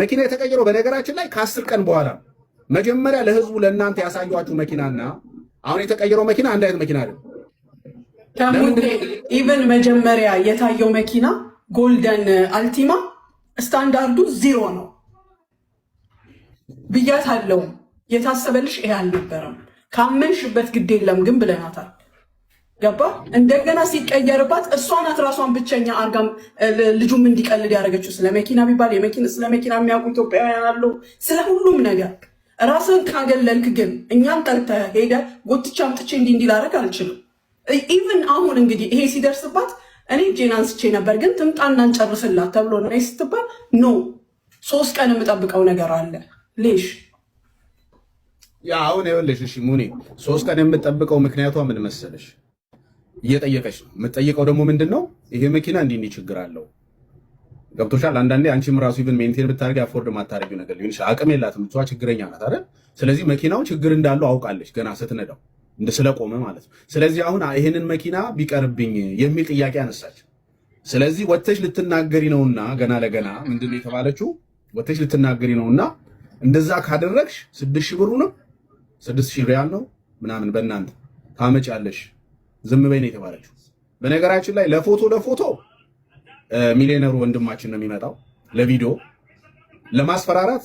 መኪና የተቀየረው በነገራችን ላይ ከ10 ቀን በኋላ ነው። መጀመሪያ ለህዝቡ ለእናንተ ያሳዩችሁ መኪናና አሁን የተቀየረው መኪና አንድ አይነት መኪና አይደለም። Even መጀመሪያ የታየው መኪና golden አልቲማ standard ኡ 0 ነው ብያታለሁ። የታሰበልሽ ይሄ አልነበረም። ካመንሽበት ግድ የለም ግን ብለናታል። ገባ? እንደገና ሲቀየርባት እሷ ናት ራሷን ብቸኛ አርጋም ልጁም እንዲቀልድ ያደረገችው። ስለ መኪና ቢባል ስለ መኪና የሚያውቁ ኢትዮጵያውያን አሉ። ስለ ሁሉም ነገር ራስን ካገለልክ ግን እኛን ጠርተህ ሄደህ ጎትቼ አምጥቼ እንዲህ እንዲህ ላደርግ አልችልም። Even አሁን እንግዲህ ይሄ ሲደርስባት እኔ እጄን አንስቼ ነበር፣ ግን ትምጣና እንጨርስላት ተብሎ ነው ስትባል no፣ 3 ቀን የምጠብቀው ነገር አለ ليش። Yeah፣ አሁን ይኸውልሽ፣ እሺ ሙኒ፣ 3 ቀን የምጠብቀው ምክንያቷ ምን መሰለሽ? እየጠየቀች ነው። የምትጠይቀው ደግሞ ምንድን ነው? ይሄ መኪና እንዲህ እንዲህ ችግር አለው። ገብቶሻል? አንዳንዴ አንቺም ራሱ even maintain ብታደርጊ afford ማታደርጊው ነገር ሊሆን ይችላል። አቅም የላትም፣ እሷ ችግረኛ ናት አይደል? ስለዚህ መኪናው ችግር እንዳለው አውቃለች ገና ስትነዳው እንደ ስለቆመ ማለት ነው። ስለዚህ አሁን ይሄንን መኪና ቢቀርብኝ የሚል ጥያቄ አነሳች። ስለዚህ ወጥተሽ ልትናገሪ ነውና ገና ለገና ምንድን ነው የተባለችው? ወጥተሽ ልትናገሪ ነውና እንደዛ ካደረግሽ 6,000 ብሩንም፣ 6,000 ሪያል ነው ምናምን በእናንተ፣ ታመጫለሽ፣ ዝም በይ ነው የተባለችው። በነገራችን ላይ ለፎቶ ለፎቶ ሚሊዮነሩ ወንድማችን ነው የሚመጣው፣ ለቪዲዮ ለማስፈራራት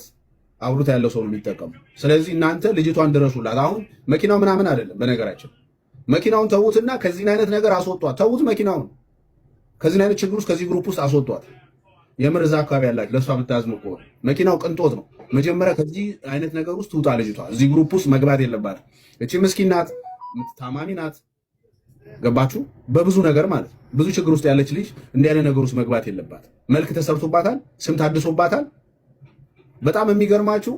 አብሮት ያለው ሰው ነው የሚጠቀሙ። ስለዚህ እናንተ ልጅቷን ድረሱላት። አሁን መኪናው ምናምን አይደለም። በነገራችን መኪናውን ተዉትና ከዚህን አይነት ነገር አስወጧት። ተዉት መኪናውን፣ ከዚህን አይነት ችግር ውስጥ፣ ከዚህ group ውስጥ አስወጧት። የምር እዛ አካባቢ ያላችሁ ለእሷ የምታዝኑ ከሆነ መኪናው ቅንጦት ነው። መጀመሪያ ከዚህ አይነት ነገር ውስጥ ትውጣ ልጅቷ። እዚህ group ውስጥ መግባት የለባትም። እቺ ምስኪን ናት፣ ታማሚ ናት። ገባችሁ? በብዙ ነገር ማለት ነው። ብዙ ችግር ውስጥ ያለች ልጅ እንዲህ አይነት ነገር ውስጥ መግባት የለባት። መልክ ተሰርቶባታል፣ ስም ታድሶባታል። በጣም የሚገርማችሁ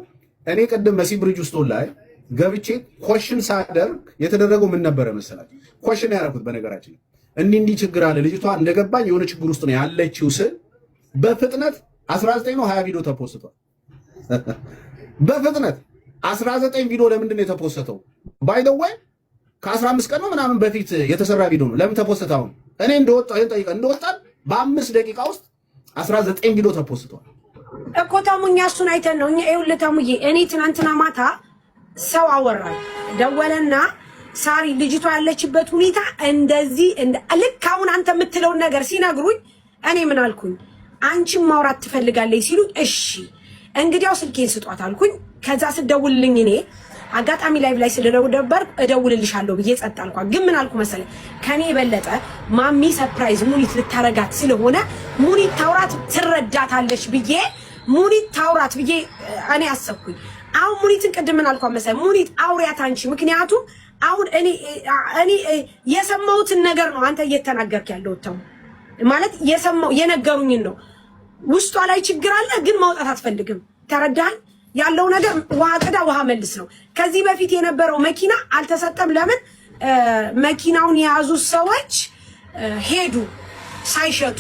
እኔ ቅድም መሲ ብሪጅስቶን ላይ ገብቼ question ሳደርግ የተደረገው ምን ነበረ መሰላችሁ? Question ያደረኩት በነገራችን እንዲህ እንዲህ ችግር አለ፣ ልጅቷ እንደገባኝ የሆነ ችግር ውስጥ ነው ያለችው ስል በፍጥነት 19 ነው 20 ቪዲዮ ተፖስቷል። በፍጥነት 19 ቪዲዮ ለምንድን ነው የተፖሰተው? By the way ከ15 ቀን ነው ምናምን በፊት የተሰራ ቪዲዮ ነው። ለምን ተፖሰተ? አሁን እኔ እንደወጣ ይሄን ጠይቀ እንደወጣን በ5 ደቂቃ ውስጥ 19 ቪዲዮ ተፖስቷል። እኮ ተሙ፣ እኛ እሱን አይተን ነው። እኛ ይኸውልህ ተሙዬ፣ እኔ ትናንትና ማታ ሰው አወራኝ፣ ደወለና ሳሪ ልጅቷ ያለችበት ሁኔታ እንደዚህ፣ ልክ አሁን አንተ የምትለውን ነገር ሲነግሩኝ እኔ ምን አልኩኝ? አንቺን ማውራት ትፈልጋለች ሲሉኝ እሺ እንግዲያው ስልኬን ስጧት አልኩኝ። ከዛ ስደውልልኝ እኔ አጋጣሚ live ላይ ስለነበር እደውልልሻለሁ ብዬ ጸጥ አልኳት። ግን ምን አልኩ መሰለህ? ከኔ የበለጠ ማሚ surprise ሙኒት ልታረጋት ስለሆነ ሙኒት ታውራት ትረዳታለች ብዬ፣ ሙኒት ታውራት ብዬ እኔ አሰብኩኝ። አሁን ሙኒትን ቅድም ምን አልኳት መሰለህ? ሙኒት አውሪያት አንቺ፣ ምክንያቱም አሁን እኔ የሰማሁትን ነገር ነው አንተ እየተናገርክ ያለው፣ ተው ማለት የሰማው የነገሩኝን ነው። ውስጧ ላይ ችግር አለ፣ ግን ማውጣት አትፈልግም። ተረዳኸኝ? ያለው ነገር ውሃ ቅዳ ውሃ መልስ ነው። ከዚህ በፊት የነበረው መኪና አልተሰጠም። ለምን? መኪናውን የያዙ ሰዎች ሄዱ ሳይሸጡ።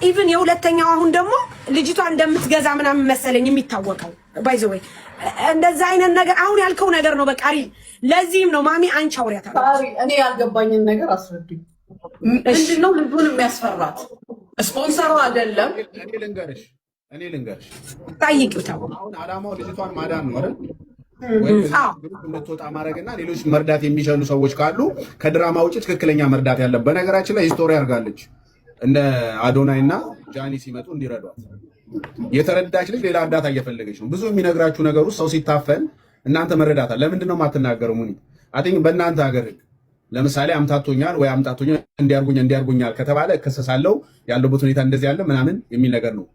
Even የሁለተኛው አሁን ደግሞ ልጅቷ እንደምትገዛ ምናምን መሰለኝ የሚታወቀው። By the way እንደዛ አይነት ነገር አሁን ያልከው ነገር ነው። በቃ real። ለዚህም ነው ማሚ አንቺ አውሪያት። እኔ ያልገባኝን ነገር አስረዱኝ። ምንድነው ልጁን የሚያስፈራት? ስፖንሰሩ አይደለም። እኔ ልንገርሽ፣ ጠይቂው ተው። አሁን አላማው ልጅቷን ማዳን ነው አይደል? ወይ እንድትወጣ ማድረግና ሌሎች መርዳት የሚችሉ ሰዎች ካሉ ከድራማ ውጭ ትክክለኛ መርዳት ያለ፣ በነገራችን ላይ story አድርጋለች። እንደ አዶናይ እና ጃኒ ሲመጡ እንዲረዷት የተረዳች ልጅ ሌላ እርዳታ እየፈለገች ነው። ብዙ የሚነግራችሁ ነገር ውስጥ ሰው ሲታፈን እናንተ መረዳታል። ለምንድን ነው የማትናገረው? ሙኒ፣ I think በእናንተ ሀገር ህግ ለምሳሌ አምታቶኛል ወይ አምጣቶኛል እንዲያርጉኛል እንዲያርጉኛል ከተባለ እከሰሳለሁ፣ ያለበት ሁኔታ እንደዚህ ያለ ምናምን የሚል ነገር ነው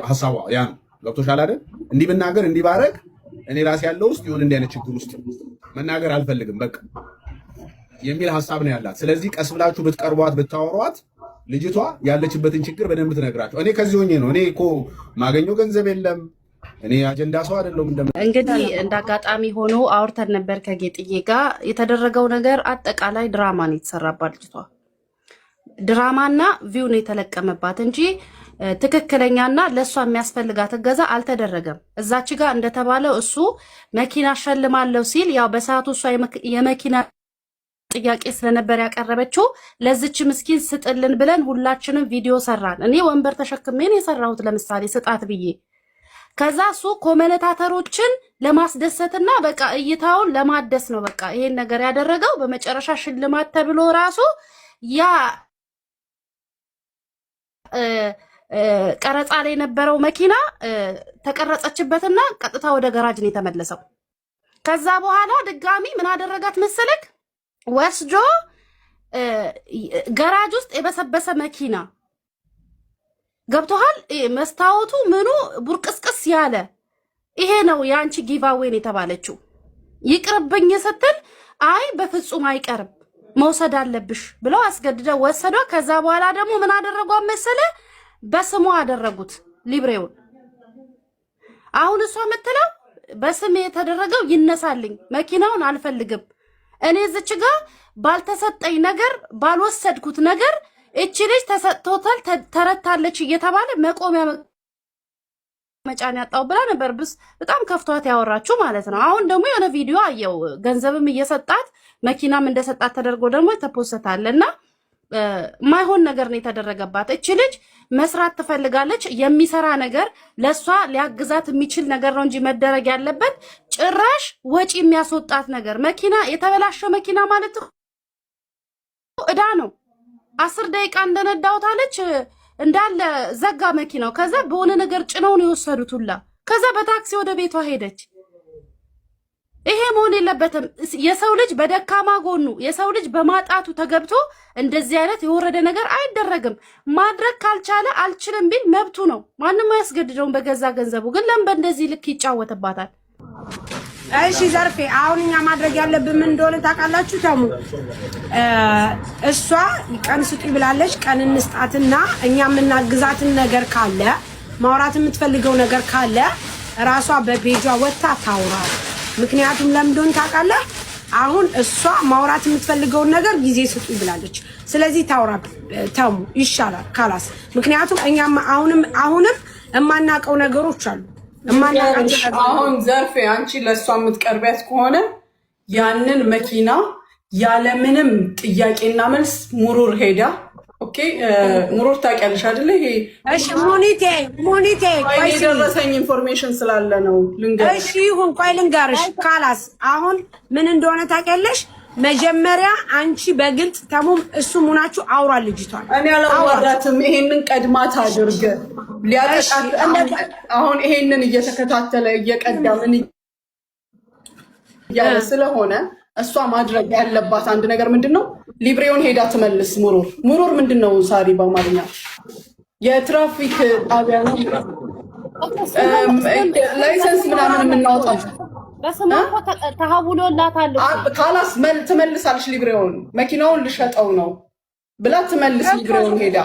ሀሳቧ። ያ ነው፣ ገብቶሻል አይደል? እንዲህ ብናገር፣ እንዲህ ባረግ እኔ ራሴ ያለው ውስጥ ይሁን እንዲህ አይነት ችግር ውስጥ መናገር አልፈልግም በቃ የሚል ሀሳብ ነው ያላት። ስለዚህ ቀስ ብላችሁ ብትቀርቧት፣ ብታወሯት ልጅቷ ያለችበትን ችግር በደንብ ትነግራቸው። እኔ ከዚህ ሆኜ ነው፣ እኔ እኮ ማገኘው ገንዘብ የለም፣ እኔ አጀንዳ ሰው አይደለሁም። እንግዲህ እንደ አጋጣሚ ሆኖ አውርተን ነበር ከጌጥዬ ጋር። የተደረገው ነገር አጠቃላይ ድራማ ነው የተሰራባት ልጅቷ። ድራማና view ነው የተለቀመባት እንጂ ትክክለኛና ለእሷ የሚያስፈልጋት እገዛ አልተደረገም። እዛች ጋር እንደተባለው እሱ መኪና ሸልማለሁ ሲል ያው በሰዓቱ እሷ የመኪና ጥያቄ ስለነበር ያቀረበችው ለዚች ምስኪን ስጥልን ብለን ሁላችንም ቪዲዮ ሰራን። እኔ ወንበር ተሸክሜን የሰራሁት ለምሳሌ ስጣት ብዬ። ከዛ እሱ commentator ኦችን ለማስደሰትና በቃ እይታውን ለማደስ ነው በቃ ይሄን ነገር ያደረገው። በመጨረሻ ሽልማት ተብሎ ራሱ ያ ቀረጻ ላይ የነበረው መኪና ተቀረጸችበትና ቀጥታ ወደ ገራጅ ነው የተመለሰው። ከዛ በኋላ ድጋሚ ምን አደረጋት መሰለክ? ወስዶ ገራጅ ውስጥ የበሰበሰ መኪና ገብቶሃል። መስታወቱ ምኑ ቡርቅስቅስ ያለ ይሄ ነው የአንቺ giveaway ን የተባለችው። ይቅርብኝ ስትል አይ በፍጹም አይቀርም መውሰድ አለብሽ ብለው አስገድደው ወሰዷ። ከዛ በኋላ ደግሞ ምን አደረጓ መሰለ? በስሟ አደረጉት ሊብሬውን። አሁን እሷ የምትለው በስሜ የተደረገው ይነሳልኝ፣ መኪናውን አልፈልግም። እኔ እዚች ጋ ባልተሰጠኝ ነገር ባልወሰድኩት ነገር እቺ ልጅ ተሰጥቶታል ተረታለች እየተባለ መቆሚያ መጫን ያጣው ብላ ነበር። ብስ በጣም ከፍቷት ያወራችው ማለት ነው። አሁን ደግሞ የሆነ ቪዲዮ አየው፣ ገንዘብም እየሰጣት መኪናም እንደሰጣት ተደርጎ ደግሞ የተፖሰታለ እና ማይሆን ነገር ነው የተደረገባት። እቺ ልጅ መስራት ትፈልጋለች። የሚሰራ ነገር ለእሷ ሊያግዛት የሚችል ነገር ነው እንጂ መደረግ ያለበት ጭራሽ ወጪ የሚያስወጣት ነገር መኪና፣ የተበላሸው መኪና ማለት እዳ ነው። 10 ደቂቃ እንደነዳሁት አለች እንዳለ ዘጋ መኪናው። ከዛ በሆነ ነገር ጭነው ነው የወሰዱት ሁላ። ከዛ በታክሲ ወደ ቤቷ ሄደች። ይሄ መሆን የለበትም። የሰው ልጅ በደካማ ጎኑ የሰው ልጅ በማጣቱ ተገብቶ እንደዚህ አይነት የወረደ ነገር አይደረግም። ማድረግ ካልቻለ አልችልም ቢል መብቱ ነው። ማንም አያስገድደውም በገዛ ገንዘቡ። ግን ለምን በእንደዚህ ልክ ይጫወትባታል? እሺ ዘርፌ፣ አሁን እኛ ማድረግ ያለብን ምን እንደሆነ ታውቃላችሁ? ተሙ እሷ ቀን ስጡኝ ብላለች። ቀን እንስጣትና እኛ የምናግዛትን ነገር ካለ፣ ማውራት የምትፈልገው ነገር ካለ ራሷ በፔጇ ወጥታ ታውራ። ምክንያቱም ለምን እንደሆነ ታውቃለህ? አሁን እሷ ማውራት የምትፈልገውን ነገር ጊዜ ስጡኝ ብላለች። ስለዚህ ታውራ ተሙ ይሻላል خلاص። ምክንያቱም እኛም አሁንም አሁንም የማናውቀው ነገሮች አሉ። አሁን ዘርፌ አንቺ ለእሷ የምትቀርቢያት ከሆነ ያንን መኪና ያለምንም ጥያቄና መልስ مرور ሄዳ፣ okay፣ مرور ታውቂያለሽ አይደለ? ይሄ እሺ፣ ሙኒቴ ሙኒቴ፣ ቆይ የደረሰኝ information ስላለ ነው ልንገርሽ። እሺ ይሁን፣ ቆይ ልንገርሽ። خلاص አሁን ምን እንደሆነ ታውቂያለሽ? መጀመሪያ አንቺ በግልጽ ተሙም እሱ ሙናችሁ አውራ ልጅቷል። እኔ አላዋራትም። ይሄንን ቀድማ ታድርግ ሊያጠቃት አሁን ይሄንን እየተከታተለ እየቀዳ ምን እያለ ስለሆነ እሷ ማድረግ ያለባት አንድ ነገር ምንድን ነው? ሊብሬውን ሄዳ ትመልስ። مرور مرور ምንድን ነው? ሳሪ በአማርኛ የትራፊክ ጣቢያ ነው። License ምናምን የምናወጣው በስሟ እኮ ተሀውሎላታል። خلاص ትመልሳለች። ሊብሬውን መኪናውን ልሸጠው ነው ብላ ትመልስ። ሊብሬውን ሄዳ